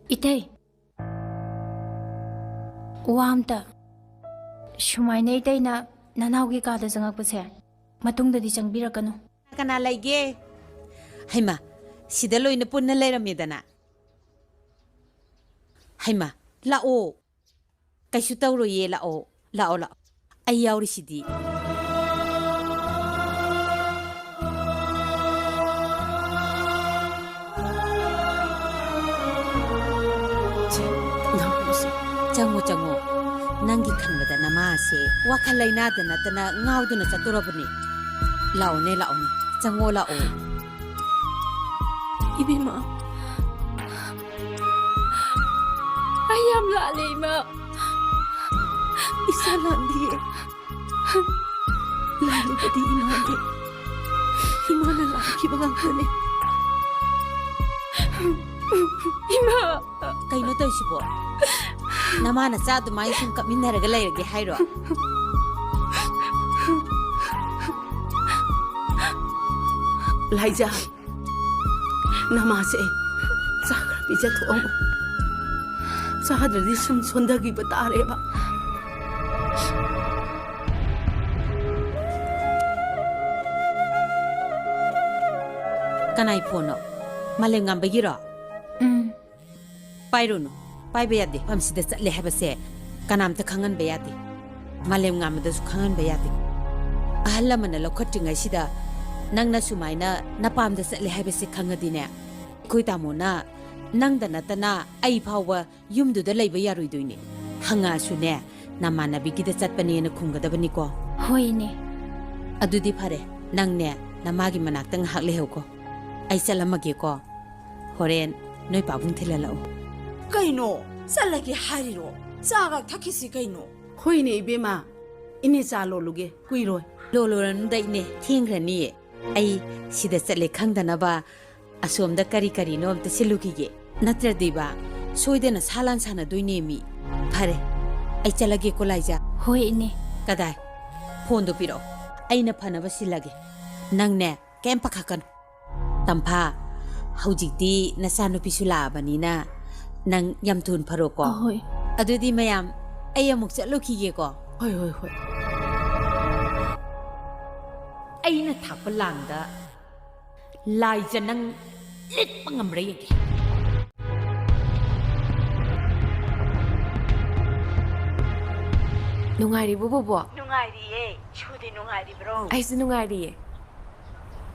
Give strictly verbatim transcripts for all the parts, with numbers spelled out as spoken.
ꯏꯇꯩ, ꯋꯥ ꯑꯝꯇ꯫ ꯁꯨꯃꯥꯏꯅ ꯏꯇꯩꯅ ꯅꯅꯥꯎꯒꯤ ꯀꯥꯗ ꯆꯪꯉꯛꯄꯁꯦ ꯃꯇꯨꯡꯗꯗꯤ ꯆꯪꯕꯤꯔꯛꯀꯅꯨ꯫ ꯀꯅꯥ ꯂꯩꯒꯦ? ꯍꯩꯃꯥ, ꯁꯤꯗ ꯂꯣꯏꯅ ꯄꯨꯟꯅ ꯂꯩꯔꯝꯃꯦꯗꯅ꯫ ꯍꯩꯃꯥ, ꯂꯥꯛꯑꯣ꯫ ꯀꯩꯁꯨ ꯇꯧꯔꯣꯏꯌꯦ, ꯂꯥꯛꯑꯣ꯫ ꯂꯥꯛꯑꯣ, ꯂꯥꯛꯑꯣ꯫ ꯑꯩ ꯌꯥꯎꯔꯤꯁꯤꯗꯤ꯫ ꯁꯦ, ꯅꯪꯁꯦ꯫ ꯆꯪꯉꯣ, ꯆꯪꯉꯣ꯫ ꯅꯪꯒꯤ ꯈꯟꯕꯗ ꯅꯃꯥꯁꯦ ꯋꯥꯈꯜ ꯂꯩꯅꯥꯗ ꯅꯠꯇꯅ ꯉꯥꯎꯗꯨꯅ ꯆꯠꯇꯣꯔꯕꯅꯦ꯫ ꯂꯥꯛꯑꯣꯅꯦ, ꯂꯥꯛꯑꯣꯅꯦ꯫ ꯆꯪꯉꯣ, ꯂꯥꯛꯑꯣ꯫ ꯏꯕꯦꯝꯃ, ꯑꯩ ꯌꯥꯝ ꯂꯥꯜꯂꯦ, ꯏꯃꯥ꯫ ꯏꯆꯥ ꯂꯥꯟꯗꯤꯌꯦ꯫ ꯂꯥꯜꯂꯤꯕꯗꯤ ꯏꯃꯥꯅꯦ꯫ ꯏꯃꯥꯅ ꯂꯥꯟꯈꯤꯕ ꯉꯥꯛꯇꯅꯦ꯫ ꯏꯃꯥ! ꯀꯩꯅꯣ ꯇꯧꯔꯤꯁꯤꯕꯣ? ꯅꯃꯥ ꯅꯆꯥ ꯑꯗꯨꯃꯥꯏꯅ ꯁꯨꯝ ꯀꯞꯃꯤꯟꯅꯔꯒ ꯂꯩꯔꯒꯦ ꯍꯥꯏꯔꯣ? ꯂꯥꯏꯖꯥ, ꯅꯃꯥꯁꯦ ꯆꯥꯛ ꯈꯔ ꯄꯤꯖꯊꯣꯛꯑꯝꯃꯣ꯫ ꯆꯥꯗ꯭ꯔꯗꯤ ꯁꯨꯝ ꯁꯣꯟꯊꯈꯤꯕ ꯇꯥꯔꯦꯕ꯫ ꯀꯅꯥꯏ ꯐꯣꯟꯅꯣ? ꯃꯥꯂꯦꯝꯉꯥꯟꯕꯒꯤꯔꯣ? ꯎꯝ꯫ ꯄꯥꯏꯔꯨꯅꯨ, ꯄꯥꯏꯕ ꯌꯥꯗꯦ꯫ ꯃꯐꯝꯁꯤꯗ ꯆꯠꯂꯦ ꯍꯥꯏꯕꯁꯦ ꯀꯅꯥꯝꯇ ꯈꯪꯍꯟꯕ ꯌꯥꯗꯦ꯫ ꯃꯥꯂꯦꯝꯉꯥꯟꯕꯗꯁꯨ ꯈꯪꯍꯟꯕ ꯌꯥꯗꯦ꯫ ꯑꯍꯜ ꯂꯃꯟꯅ ꯂꯧꯈꯠꯇ꯭ꯔꯤꯉꯩꯁꯤꯗ ꯅꯪꯅ ꯁꯨꯃꯥꯏꯅ ꯅꯄꯥꯝꯗ ꯆꯠꯂꯦ ꯍꯥꯏꯕꯁꯦ ꯈꯪꯉꯗꯤꯅꯦ, ꯑꯩꯈꯣꯏ ꯇꯥꯃꯣꯅ ꯅꯪꯗ ꯅꯠꯇꯅ ꯑꯩ ꯐꯥꯎꯕ ꯌꯨꯝꯗꯨꯗ ꯂꯩꯕ ꯌꯥꯔꯣꯏꯗꯣꯏꯅꯦ꯫ ꯍꯪꯉꯛꯑꯁꯨꯅꯦ, ꯅꯃꯥꯟꯅꯕꯤꯒꯤꯗ ꯆꯠꯄꯅꯦꯅ ꯈꯨꯝꯒꯗꯕꯅꯤꯀꯣ꯫ ꯍꯣꯏ, ꯏꯅꯦ꯫ ꯑꯗꯨꯗꯤ ꯐꯔꯦ, ꯅꯪꯅꯦ ꯅꯃꯥꯒꯤ ꯃꯅꯥꯛꯇ ꯉꯥꯏꯍꯥꯛ ꯂꯩꯍꯧꯀꯣ꯫ ꯑꯩ ꯆꯠꯂꯝꯃꯒꯦꯀꯣ꯫ ꯍꯣꯔꯦꯟ ꯅꯣꯏ ꯄꯥꯕꯨꯡ ꯊꯤꯜꯍꯜꯂꯛꯎ꯫ ꯀꯩꯅꯣ? ꯆꯠꯂꯒꯦ ꯍꯥꯏꯔꯤꯔꯣ? ꯆꯥꯒ ꯊꯛꯈꯤꯁꯤ ꯀꯩꯅꯣ? ꯍꯣꯏꯅꯦ ꯏꯕꯦꯝꯃ, ꯏꯅꯦ ꯆꯥ ꯂꯣꯜꯂꯨꯒꯦ, ꯀꯨꯏꯔꯣꯏ꯫ ꯂꯣꯜꯂꯨꯔꯅꯨꯗ ꯏꯅꯦ, ꯊꯦꯡꯈ꯭ꯔꯅꯤꯌꯦ꯫ ꯑꯩ ꯁꯤꯗ ꯆꯠꯂꯦ ꯈꯪꯗꯅꯕ ꯑꯁꯣꯝꯗ ꯀꯔꯤ ꯀꯔꯤꯅꯣ ꯑꯝꯇ ꯁꯤꯜꯂꯨꯈꯤꯒꯦ꯫ ꯅꯠꯇ꯭ꯔꯗꯤꯕ, ꯁꯣꯏꯗꯅ ꯁꯥ ꯂꯥꯟ ꯁꯥꯟꯅꯗꯣꯏꯅꯦꯃꯤ꯫ ꯐꯔꯦ, ꯑꯩ ꯆꯠꯂꯒꯦꯀꯣ ꯂꯥꯏꯖꯥ꯫ ꯍꯣꯏ ꯏꯅꯦ꯫ ꯀꯗꯥꯏ? ꯐꯣꯟꯗꯣ ꯄꯤꯔꯛꯑꯣ, ꯑꯩꯅ ꯐꯅꯕ ꯁꯤꯜꯂꯒꯦ꯫ ꯅꯪꯅꯦ, ꯀꯩꯝ ꯄꯥꯈꯠꯀꯅꯨ꯫ ꯇꯝꯐꯥ, ꯍꯧꯖꯤꯛꯇꯤ ꯅꯆꯥꯅꯨꯄꯤꯁꯨ ꯂꯥꯛꯑꯕꯅꯤꯅ ꯅꯪ ꯌꯥꯝ ꯊꯨꯅ ꯐꯔꯣꯀꯣ꯫ ꯑꯍꯣꯏ꯫ ꯑꯗꯨꯗꯤ ꯃꯌꯥꯝ, ꯑꯩ ꯑꯃꯨꯛ ꯆꯠꯂꯨꯈꯤꯒꯦꯀꯣ꯫ ꯍꯣꯏ, ꯍꯣꯏ, ꯍꯣꯏ꯫ ꯑꯩꯅ ꯊꯥꯛꯄ ꯂꯥꯡꯗ ꯂꯥꯏꯖ ꯅꯪ ꯂꯤꯠꯄ ꯉꯝꯕ꯭ꯔꯥ ꯌꯦꯡꯒꯦ꯫ ꯅꯨꯡꯉꯥꯏꯔꯤꯕꯣ, ꯕꯣꯕꯣ? ꯅꯨꯡꯉꯥꯏꯔꯤꯌꯦ꯫ ꯏꯁꯨꯗꯤ ꯅꯨꯡꯉꯥꯏꯔꯤꯕ꯭ꯔꯣ? ꯑꯩꯁꯨ ꯅꯨꯡꯉꯥꯏꯔꯤꯌꯦ꯫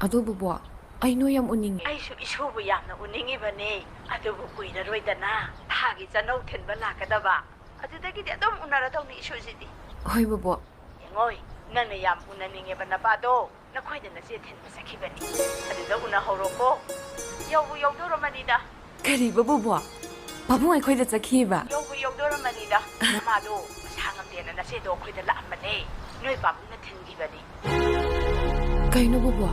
ꯑꯗꯣ, ꯕꯣꯕꯣ, ꯑꯩ ꯅꯣꯏ ꯌꯥꯝ ꯎꯅꯤꯡꯉꯦ꯫ ꯑꯩꯁꯨ ꯏꯁꯨꯕꯨ ꯌꯥꯝꯅ ꯎꯅꯤꯡꯉꯤꯕꯅꯦ꯫ ꯑꯗꯨꯕꯨ ꯀꯨꯏꯔꯔꯣꯏꯗꯅ, ꯊꯥꯒꯤ ꯆꯅꯧ ꯊꯤꯟꯕ ꯂꯥꯛꯀꯗꯕ꯫ ꯑꯗꯨꯗꯒꯤꯗꯤ ꯑꯗꯨꯝ ꯎꯅꯔꯗꯧꯅꯤ ꯏꯁꯨꯁꯤꯗꯤ꯫ ꯍꯣꯏ, ꯕꯣꯕꯣ꯫ ꯌꯦꯡꯉꯣꯏ, ꯅꯪꯅ ꯌꯥꯝ ꯎꯅꯅꯤꯡꯉꯦꯕ ꯅꯄꯥꯗꯣ, ꯅꯈꯣꯏꯗ ꯅꯆꯦ ꯊꯤꯟꯕ ꯆꯠꯈꯤꯕꯅꯤ꯫ ꯑꯗꯨꯗ ꯎꯅꯍꯧꯔꯣꯀꯣ꯫ ꯌꯧꯕꯨ ꯌꯧꯗꯧꯔꯝꯃꯅꯤꯗ꯫ ꯀꯔꯤꯕ, ꯕꯣꯕꯣ? ꯄꯥꯕꯨꯡ ꯑꯩꯈꯣꯏꯗ ꯆꯠꯈꯤꯕ? ꯌꯧꯕꯨ ꯌꯧꯗꯧꯔꯝꯃꯅꯤꯗ꯫ ꯅꯃꯥꯗꯣ ꯃꯁꯥ ꯉꯝꯗꯦꯅ ꯅꯆꯦꯗꯣ ꯑꯩꯈꯣꯏꯗ ꯂꯥꯛꯑꯝꯕꯅꯦ꯫ ꯅꯣꯏ ꯄꯥꯕꯨꯡꯅ ꯊꯤꯟꯈꯤꯕꯅꯤ꯫ ꯀꯩꯅꯣ, ꯕꯣꯕꯣ?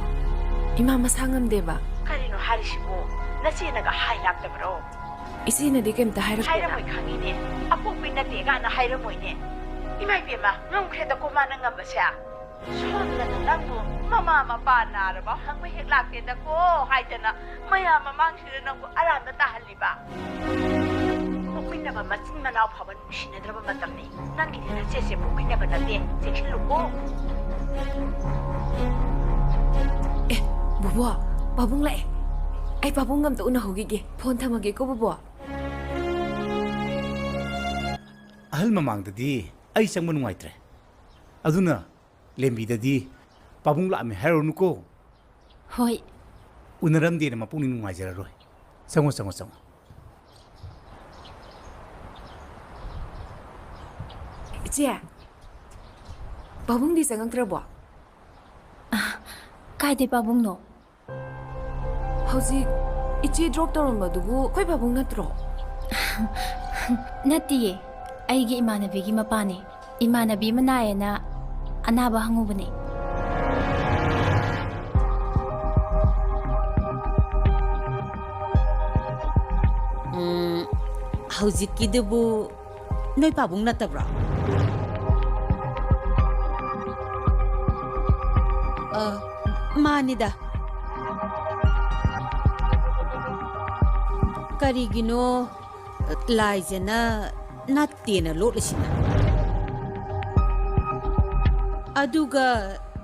ꯏꯃꯥ ꯃꯁꯥ ꯉꯝꯗꯦꯕ? ꯀꯔꯤꯅꯣ ꯍꯥꯏꯔꯤꯁꯤꯕꯣ? ꯅꯆꯦꯅꯒ ꯍꯥꯏ ꯂꯥꯛꯇꯕꯔꯣ? ꯏꯆꯦꯅꯗꯤ ꯀꯩꯝꯇ ꯍꯥꯏꯔꯛꯇꯦꯅ꯫ ꯍꯥꯏꯔꯝꯃꯣꯏ ꯈꯪꯉꯤꯅꯦ꯫ ꯑꯄꯣꯛꯄꯤ ꯅꯠꯇꯦ ꯀꯥꯏꯅ ꯍꯥꯏꯔꯝꯃꯣꯏꯅꯦ꯫ ꯏꯃꯥ ꯏꯕꯦꯝꯃ, ꯉꯝꯈ꯭ꯔꯦꯗꯀꯣ ꯃꯥꯅ ꯉꯝꯕꯁꯦ꯫ ꯁꯣꯝꯗꯅ ꯅꯪꯕꯨ ꯃꯃꯥ ꯃꯄꯥ ꯅꯥꯔꯕ ꯍꯪꯕ ꯍꯦꯛ ꯂꯥꯛꯇꯦꯗꯀꯣ ꯍꯥꯏꯗꯅ ꯃꯌꯥꯝ ꯃꯃꯥꯡꯁꯤꯗ ꯅꯪꯕꯨ ꯑꯔꯥꯟꯕ ꯇꯥꯍꯜꯂꯤꯕ꯫ ꯄꯣꯛꯃꯤꯟꯅꯕ ꯃꯆꯤꯟ ꯃꯅꯥꯎ ꯐꯥꯎꯕ ꯅꯨꯡꯁꯤꯅꯗ꯭ꯔꯕ ꯃꯇꯝꯅꯤ꯫ ꯅꯪꯒꯤꯗꯤ ꯅꯆꯦꯁꯦ ꯄꯣꯛꯃꯤꯟꯅꯕ ꯅꯠꯇꯦ, ꯆꯦꯛꯁꯤꯜꯂꯨꯀꯣ꯫ ꯑꯦ, ꯕꯣꯕꯣ, ꯄꯥꯕꯨꯡ ꯂꯥꯛꯑꯦ꯫ ꯑꯩ ꯄꯥꯕꯨꯡ ꯑꯝꯇ ꯎꯅꯍꯧꯈꯤꯒꯦ꯫ ꯐꯣꯟ ꯊꯝꯃꯒꯦꯀꯣ, ꯕꯣꯕꯣ꯫ ꯑꯍꯜ ꯃꯃꯥꯡꯗꯗꯤ ꯑꯩ ꯆꯪꯕ ꯅꯨꯡꯉꯥꯏꯇ꯭ꯔꯦ꯫ ꯑꯗꯨꯅ ꯂꯦꯝꯕꯤꯗꯗꯤ ꯄꯥꯕꯨꯡ ꯂꯥꯛꯑꯝꯃꯦ ꯍꯥꯏꯔꯨꯔꯅꯨꯀꯣ꯫ ꯍꯣꯏ꯫ ꯎꯅꯔꯝꯗꯦꯅ ꯃꯄꯨꯛꯅꯤꯡ ꯅꯨꯡꯉꯥꯏꯖꯔꯔꯣꯏ꯫ ꯆꯪꯉꯣ, ꯆꯪꯉꯣ, ꯆꯪꯉꯣ꯫ ꯏꯆꯦ, ꯄꯥꯕꯨꯡꯗꯤ ꯆꯪꯉꯛꯇ꯭ꯔꯕꯣ? ꯀꯥꯏꯗꯩ ꯄꯥꯕꯨꯡꯅꯣ? ꯍꯧꯖꯤꯛ ꯏꯆꯦ drop ꯇꯧꯔꯝꯕꯗꯨꯕꯨ ꯑꯩꯈꯣꯏ ꯄꯥꯕꯨꯡ ꯅꯠꯇ꯭ꯔꯣ? ꯅꯠꯇꯤꯌꯦ, ꯑꯩꯒꯤ ꯏꯃꯥꯟꯅꯕꯤꯒꯤ ꯃꯄꯥꯅꯦ꯫ ꯏꯃꯥꯟꯅꯕꯤ ꯑꯃ ꯅꯥꯏꯌꯦꯅ ꯑꯅꯥꯕ ꯍꯪꯉꯨꯕꯅꯦ꯫ ꯎꯝ, ꯍꯧꯖꯤꯛꯀꯤꯗꯨꯕꯨ ꯅꯣꯏ ꯄꯥꯕꯨꯡ ꯅꯠꯇꯕ꯭ꯔꯣ? ꯑ, ꯃꯥꯅꯤꯗ꯫ ꯀꯔꯤꯒꯤꯅꯣ ꯂꯥꯏꯖꯅ ꯅꯠꯇꯦꯅ ꯂꯣꯠꯂꯤꯁꯤꯅ? ꯑꯗꯨꯒ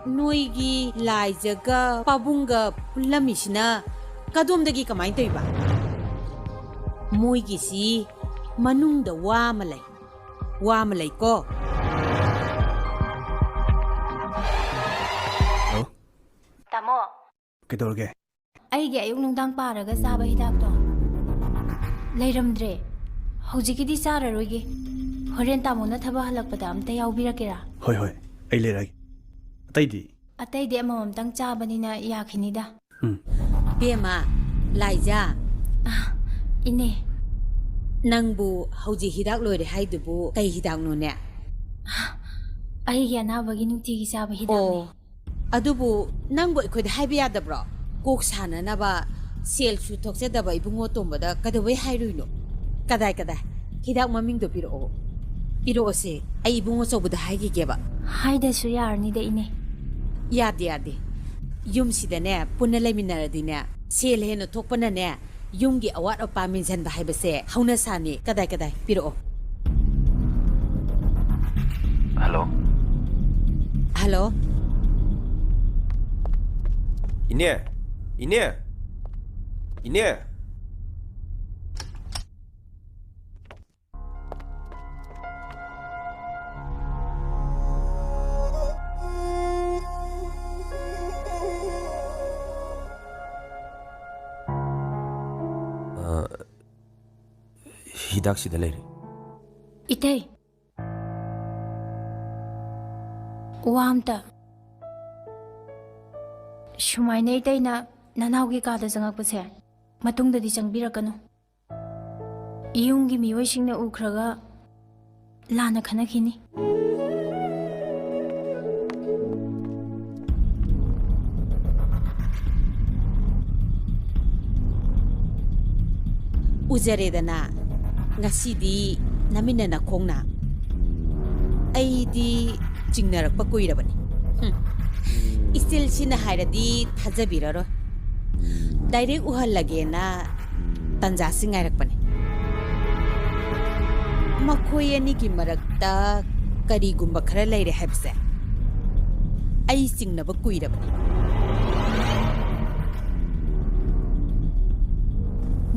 ꯅꯣꯏꯒꯤ ꯂꯥꯏꯖꯒ ꯄꯥꯕꯨꯡꯒ ꯄꯨꯜꯂꯝꯃꯤꯁꯤꯅ ꯀꯗꯣꯝꯗꯒꯤ ꯀꯃꯥꯏꯅ ꯇꯧꯔꯤꯕ? ꯃꯣꯏꯒꯤꯁꯤ ꯃꯅꯨꯡꯗ ꯋꯥ ꯑꯃ ꯂꯩ, ꯋꯥ ꯑꯃ ꯂꯩꯀꯣ꯫ ꯍꯜꯂꯣ? ꯇꯥꯃꯣ, ꯀꯩꯗꯧꯔꯒꯦ? ꯑꯩꯒꯤ ꯑꯌꯨꯛ ꯅꯨꯡꯗꯥꯡ ꯄꯥꯔꯒ ꯆꯥꯕ ꯍꯤꯗꯥꯛꯇꯣ ꯂꯩꯔꯝꯗ꯭ꯔꯦ꯫ ꯍꯧꯖꯤꯛꯀꯤꯗꯤ ꯆꯥꯔꯔꯣꯏꯒꯦ꯫ ꯍꯣꯔꯦꯟ ꯇꯥꯃꯣꯅ ꯊꯕꯛ ꯍꯜꯂꯛꯄꯗ ꯑꯝꯇ ꯌꯥꯎꯕꯤꯔꯛꯀꯦꯔꯥ? ꯍꯣꯏ, ꯍꯣꯏ, ꯑꯩ ꯂꯩꯔꯛꯑꯒꯦ꯫ ꯑꯇꯩꯗꯤ? ꯑꯇꯩꯗꯤ ꯑꯃꯃꯝꯇꯪ ꯆꯥꯕꯅꯤꯅ ꯌꯥꯈꯤꯅꯤꯗ꯫ ꯎꯝ꯫ ꯕꯦꯝꯃ, ꯂꯥꯏꯖꯥ꯫ ꯑ, ꯏꯅꯦ꯫ ꯅꯪꯕꯨ ꯍꯧꯖꯤꯛ ꯍꯤꯗꯥꯛ ꯂꯣꯏꯔꯦ ꯍꯥꯏꯗꯨꯕꯨ ꯀꯩ ꯍꯤꯗꯥꯛꯅꯣꯅꯦ? ꯑꯩꯒꯤ ꯑꯅꯥꯕꯒꯤ ꯅꯨꯡꯇꯤꯒꯤ ꯆꯥꯕ ꯍꯤꯗꯥꯛꯅꯦ꯫ ꯑꯣ, ꯑꯗꯨꯕꯨ ꯅꯪꯕꯨ ꯑꯩꯈꯣꯏꯗ ꯍꯥꯏꯕ ꯌꯥꯗꯕ꯭ꯔꯣ? ꯀꯣꯛ ꯁꯥꯟꯅꯅꯕ ꯁꯦꯜꯁꯨ ꯊꯣꯛꯆꯗꯕ ꯏꯕꯨꯡꯉꯣ ꯇꯣꯝꯕꯗ ꯀꯩꯗꯧꯕꯩ ꯍꯥꯏꯔꯨꯏꯅꯣ? ꯀꯗꯥꯏ, ꯀꯗꯥꯏ? ꯍꯤꯗꯥꯛ ꯃꯃꯤꯡꯗꯣ ꯄꯤꯔꯛꯑꯣ꯫ ꯄꯤꯔꯛꯑꯣꯁꯦ, ꯑꯩ ꯏꯕꯨꯡꯉꯣ ꯑꯆꯧꯕꯗ ꯍꯥꯏꯈꯤꯒꯦꯕ꯫ ꯍꯥꯏꯗꯁꯨ ꯌꯥꯔꯅꯤꯗ, ꯏꯅꯦ꯫ ꯌꯥꯗꯦ, ꯌꯥꯗꯦ꯫ ꯌꯨꯝꯁꯤꯗꯅꯦ, ꯄꯨꯟꯅ ꯂꯩꯃꯤꯟꯅꯔꯗꯤꯅꯦ, ꯁꯦꯜ ꯍꯦꯟꯅ ꯊꯣꯛꯄꯅꯅꯦ, ꯌꯨꯝꯒꯤ ꯑꯋꯥꯠ ꯑꯄꯥ ꯃꯦꯟꯁꯤꯟꯕ ꯍꯥꯏꯕꯁꯦ ꯍꯧꯅꯁꯥꯅꯤ꯫ ꯀꯗꯥꯏ, ꯀꯗꯥꯏ? ꯄꯤꯔꯛꯑꯣ꯫ ꯍꯜꯂꯣ? ꯍꯜꯂꯣ? ꯏꯅꯦ? ꯏꯅꯦ? ꯏꯅꯦ? ꯑ, ꯍꯤꯗꯥꯛꯁꯤꯗ ꯂꯩꯔꯦ꯫ ꯏꯇꯩ, ꯋꯥ ꯑꯝꯇ꯫ ꯁꯨꯃꯥꯏꯅ ꯏꯇꯩꯅ ꯅꯅꯥꯎꯒꯤ ꯀꯥꯗ ꯆꯪꯉꯛꯄꯁꯦ ꯃꯇꯨꯡꯗꯗꯤ ꯆꯪꯕꯤꯔꯛꯀꯅꯨ꯫ ꯌꯨꯝꯒꯤ ꯃꯤꯑꯣꯏꯁꯤꯡꯅ ꯎꯈ꯭ꯔꯒ ꯂꯥꯟꯅ ꯈꯟꯅꯈꯤꯅꯤ꯫ ꯎꯖꯔꯦꯗꯅ, ꯉꯁꯤꯗꯤ ꯅꯃꯤꯠꯅ ꯅꯈꯣꯡꯅ꯫ ꯑꯩꯗꯤ ꯆꯤꯡꯅꯔꯛꯄ ꯀꯨꯏꯔꯕꯅꯤ꯫ ꯍꯨꯝ꯫ ꯏꯆꯤꯜꯁꯤꯅ ꯍꯥꯏꯔꯗꯤ ꯊꯥꯖꯕꯤꯔꯔꯣꯏ꯫ ꯗꯥꯏꯔꯦꯛ ꯎꯍꯜꯂꯒꯦꯅ ꯇꯟꯖꯥꯁꯤ ꯉꯥꯏꯔꯛꯄꯅꯤ꯫ ꯃꯈꯣꯏ ꯑꯅꯤꯒꯤ ꯃꯔꯛꯇ ꯀꯔꯤꯒꯨꯝꯕ ꯈꯔ ꯂꯩꯔꯦ ꯍꯥꯏꯕꯁꯦ ꯑꯩ ꯆꯤꯡꯅꯕ ꯀꯨꯏꯔꯕꯅꯤ꯫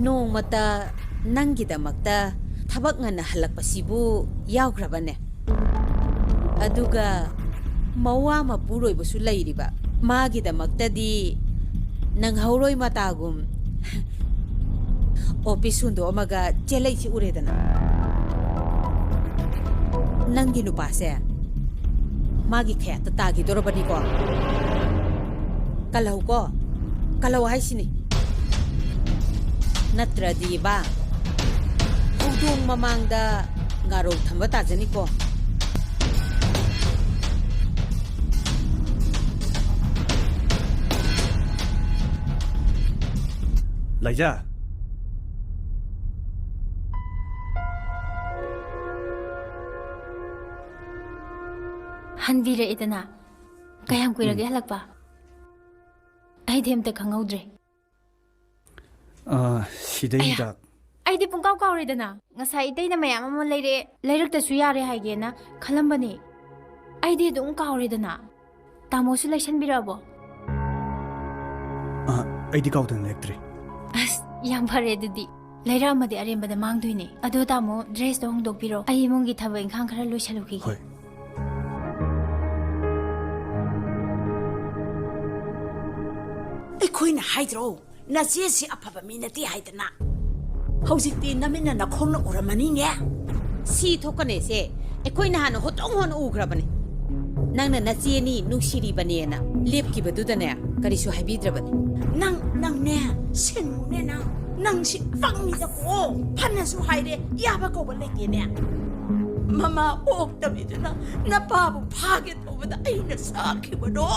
ꯅꯣꯡꯃꯇ ꯅꯪꯒꯤꯗꯃꯛꯇ ꯊꯕꯛ ꯉꯟꯅ ꯍꯜꯂꯛꯄꯁꯤꯕꯨ ꯌꯥꯎꯈ꯭ꯔꯕꯅꯦ? ꯑꯗꯨꯒ ꯃꯋꯥ ꯃꯄꯨꯔꯣꯏꯕꯁꯨ ꯂꯩꯔꯤꯕ, ꯃꯥꯒꯤꯗꯃꯛꯇꯗꯤ ꯅꯪꯍꯧꯔꯣꯏ ꯃꯇꯥꯒꯨꯝ ꯑꯣꯐꯤꯁ ꯍꯨꯟꯗꯣꯛꯑꯝꯃꯒ ꯆꯦꯜꯂꯛꯏꯁꯤ ꯎꯔꯦꯗꯅ꯫ ꯅꯪꯒꯤ ꯅꯨꯄꯥꯁꯦ ꯃꯥꯒꯤ ꯈꯌꯥꯠꯇ ꯇꯥꯈꯤꯗꯣꯔꯕꯅꯤꯀꯣ꯫ ꯀꯜꯍꯧꯀꯣ, ꯀꯜꯍꯧ ꯍꯥꯏꯁꯤꯅꯤ꯫ ꯅꯠꯇ꯭ꯔꯗꯤꯕ ꯍꯧꯗꯣꯡ ꯃꯃꯥꯡꯗ ꯉꯥꯔꯧ ꯊꯝꯕ ꯇꯥꯖꯅꯤꯀꯣ꯫ ꯂꯩꯖꯥ꯫ ꯍꯟꯕꯤꯔꯛꯑꯦꯗꯅ꯫ ꯀꯌꯥꯝ ꯀꯨꯏꯔꯒꯦ ꯎꯝ꯫ ꯍꯜꯂꯛꯄ? ꯑꯩꯗꯤ ꯑꯝꯇ ꯈꯪꯍꯧꯗ꯭ꯔꯦ꯫ ꯑꯥ, ꯑꯌꯥ! ꯁꯤꯗꯩꯗ꯫ ꯑꯩꯗꯤ ꯄꯨꯡꯀꯥꯎ ꯀꯥꯎꯔꯦꯗꯅ꯫ ꯉꯁꯥꯏ ꯏꯇꯩꯅ ꯃꯌꯥꯝ ꯑꯃ ꯂꯩꯔꯛꯑꯦ, ꯂꯩꯔꯛꯇꯁꯨ ꯌꯥꯔꯦ ꯍꯥꯏꯒꯦꯅ ꯈꯜꯂꯝꯕꯅꯦ꯫ ꯑꯩꯗꯤ ꯑꯗꯨꯝ ꯀꯥꯎꯔꯦꯗꯅ꯫ ꯇꯥꯃꯣꯁꯨ ꯂꯩꯁꯟꯕꯤꯔꯛꯑꯕꯣ? ꯑꯥ, ꯑꯩꯗꯤ ꯀꯥꯎꯗꯅ ꯂꯩꯔꯛꯇ꯭ꯔꯦ꯫ ꯑꯁ, ꯌꯥꯝ ꯐꯔꯦ ꯑꯗꯨꯗꯤ꯫ ꯂꯩꯔꯛꯑꯝꯃꯗꯤ ꯑꯔꯦꯝꯕꯗ ꯃꯥꯡꯗꯣꯏꯅꯦ꯫ ꯑꯗꯣ ꯇꯥꯃꯣ, ꯗ꯭ꯔꯦꯁꯇꯣ ꯍꯣꯡꯗꯣꯛꯄꯤꯔꯣ꯫ ꯑꯩ ꯏꯃꯨꯡꯒꯤ ꯊꯕꯛ ꯏꯪꯈꯥꯡ ꯈꯔ ꯂꯣꯏꯁꯜꯂꯨꯈꯤꯒꯦ꯫ ꯍꯣꯏ꯫ ꯑꯩꯈꯣꯏꯅ ꯍꯥꯏꯗ꯭ꯔꯣ, ꯅꯆꯦꯁꯤ ꯑꯐꯕ ꯃꯤ ꯅꯠꯇꯦ ꯍꯥꯏꯗꯅ? ꯍꯧꯖꯤꯛꯇꯤ ꯅꯃꯤꯠꯅ ꯅꯈꯣꯡꯅ ꯎꯔꯝꯃꯅꯤꯅꯦ꯫ ꯁꯤ ꯊꯣꯛꯀꯅꯦꯁꯦ ꯑꯩꯈꯣꯏꯅ ꯍꯥꯟꯅ ꯍꯣꯇꯣꯡ ꯍꯣꯟꯅ ꯎꯈ꯭ꯔꯕꯅꯦ꯫ ꯅꯪꯅ ꯅꯆꯦꯅꯤ ꯅꯨꯡꯁꯤꯔꯤꯕꯅꯦꯅ ꯂꯦꯞꯈꯤꯕꯗꯨꯗꯅꯦ ꯀꯔꯤꯁꯨ ꯍꯥꯏꯕꯤꯗ꯭ꯔꯕꯅꯦ꯫ ꯅꯪ, ꯅꯪꯅꯦ, ꯁꯤꯟꯃꯨꯅꯦ ꯅꯪ꯫ ꯅꯪ ꯁꯤ ꯄꯪꯉꯤꯗꯀꯣ꯫ ꯐꯅꯁꯨ ꯍꯥꯏꯔꯦ, ꯌꯥꯕ ꯀꯧꯕ ꯂꯩꯇꯦꯅꯦ꯫ ꯃꯃꯥ ꯑꯣꯛꯇꯕꯤꯗꯨꯅ ꯅꯄꯥꯕꯨ ꯐꯥꯒꯦ ꯇꯧꯕꯗ ꯑꯩꯅ ꯁꯥꯈꯤꯕꯗꯣ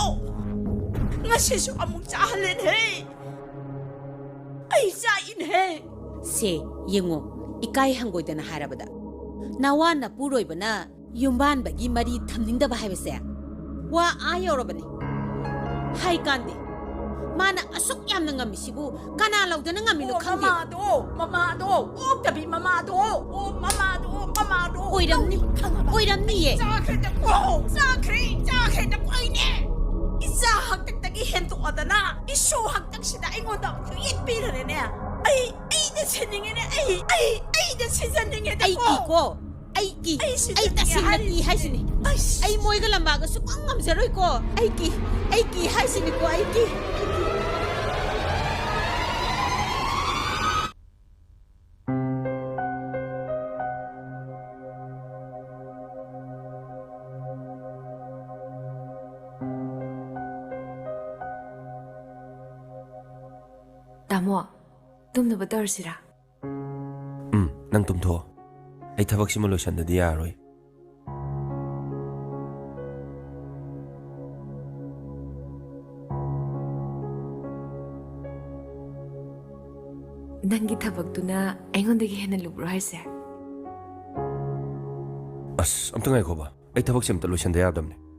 ꯉꯁꯤꯁꯨ ꯑꯃꯨꯛ ꯆꯥꯍꯜꯂꯦꯅꯦ꯫ ꯑꯩ ꯆꯥꯛꯏꯅꯦ꯫ ꯁꯦ, ꯌꯦꯡꯉꯣ, ꯏꯀꯥꯏ ꯍꯪꯒꯣꯏꯗꯅ ꯍꯥꯏꯔꯕꯗ, ꯅꯋꯥ ꯅꯄꯨꯔꯣꯏꯕꯅ ꯌꯨꯝꯕꯥꯟꯕꯒꯤ ꯃꯔꯤ ꯊꯝꯅꯤꯡꯗꯕ ꯍꯥꯏꯕꯁꯦ ꯋꯥ ꯑꯥ ꯌꯧꯔꯕꯅꯤ꯫ ꯍꯥꯏ ꯀꯥꯟꯗꯦ, ꯃꯥꯅ ꯑꯁꯨꯛ ꯌꯥꯝꯅ ꯉꯝꯃꯤꯁꯤꯕꯨ ꯀꯅꯥ ꯂꯧꯗꯅ ꯉꯝꯃꯤꯅꯣ ꯑꯣ, ꯈꯪꯗꯦ꯫ ꯃꯃꯥꯗꯣ, ꯃꯃꯥꯗꯣ, ꯑꯣꯛꯇꯕꯤ ꯃꯃꯥꯗꯣ, ꯑꯣ, ꯃꯃꯥꯗꯣ, ꯃꯃꯥꯗꯣ꯫ ꯑꯣꯏꯔꯝꯅꯤ꯫ ꯈꯪꯉꯕ? ꯑꯣꯏꯔꯝꯅꯤꯌꯦ꯫ ꯆꯥꯈ꯭ꯔꯦꯗꯀꯣ, ꯆꯥꯈ꯭ꯔꯦ, ꯆꯥꯈ꯭ꯔꯦꯗꯀꯣ ꯑꯩꯅꯦ꯫ ꯏꯆꯥ ꯍꯥꯛꯇꯛꯇꯒꯤ ꯍꯦꯟꯗꯣꯛꯑꯗꯅ ꯏꯁꯨ ꯍꯥꯛꯇꯛꯁꯤꯗ ꯑꯩꯉꯣꯟꯗ ꯑꯃꯨꯛ ꯌꯦꯠꯄꯤꯔꯅꯦ꯫ ꯑꯩ, ꯑꯩꯗ ꯁꯤꯖꯟꯅꯤꯡꯉꯦꯅꯦ, ꯑꯩ, ꯑꯩ, ꯑꯩꯗ ꯁꯤꯖꯟꯅꯤꯡꯉꯦꯗꯀꯣ꯫ ꯑꯩ ꯀꯤꯀꯣ, ꯑꯩ ꯀꯤ, ꯑꯩ ꯑꯩ ꯁꯤꯖꯟꯅꯤꯡꯉꯦ ꯇꯁꯦꯡꯅ ꯀꯤ ꯍꯥꯏꯔꯤꯁꯤꯅꯦ꯫ ꯍꯥꯏꯁꯤꯅꯦ꯫ ꯑꯩꯁ꯫ ꯑꯩ ꯃꯣꯏꯒ ꯂꯝꯕꯥꯒ ꯁꯨꯡꯉꯝ ꯉꯝꯖꯔꯣꯏꯀꯣ꯫ ꯑꯩ ꯀꯤ, ꯑꯩ ꯀꯤ ꯍꯥꯏꯁꯤꯅꯤꯀꯣ, ꯑꯩ ꯀꯤ꯫ ꯇꯥꯃꯣ, ꯇꯨꯝꯅꯕ ꯇꯧꯔꯁꯤꯔꯥ? ꯎꯝ, ꯅꯪ ꯇꯨꯝꯊꯣꯛꯑꯣ꯫ ꯑꯩ ꯊꯕꯛꯁꯤꯃ ꯂꯣꯏꯁꯟꯗꯗꯤ ꯌꯥꯔꯔꯣꯏ꯫ ꯅꯪꯒꯤ ꯊꯕꯛꯇꯨꯅ ꯑꯩꯉꯣꯟꯗꯒꯤ ꯍꯦꯟꯅ ꯂꯨꯕ꯭ꯔꯣ ꯍꯥꯏꯁꯦ? ꯑꯁ, ꯑꯝꯇ ꯉꯥꯏꯈꯣꯕ꯫ ꯑꯩ ꯊꯕꯛꯁꯦ ꯑꯝꯇ ꯂꯣꯏꯁꯟꯗ ꯌꯥꯗꯕꯅꯦ꯫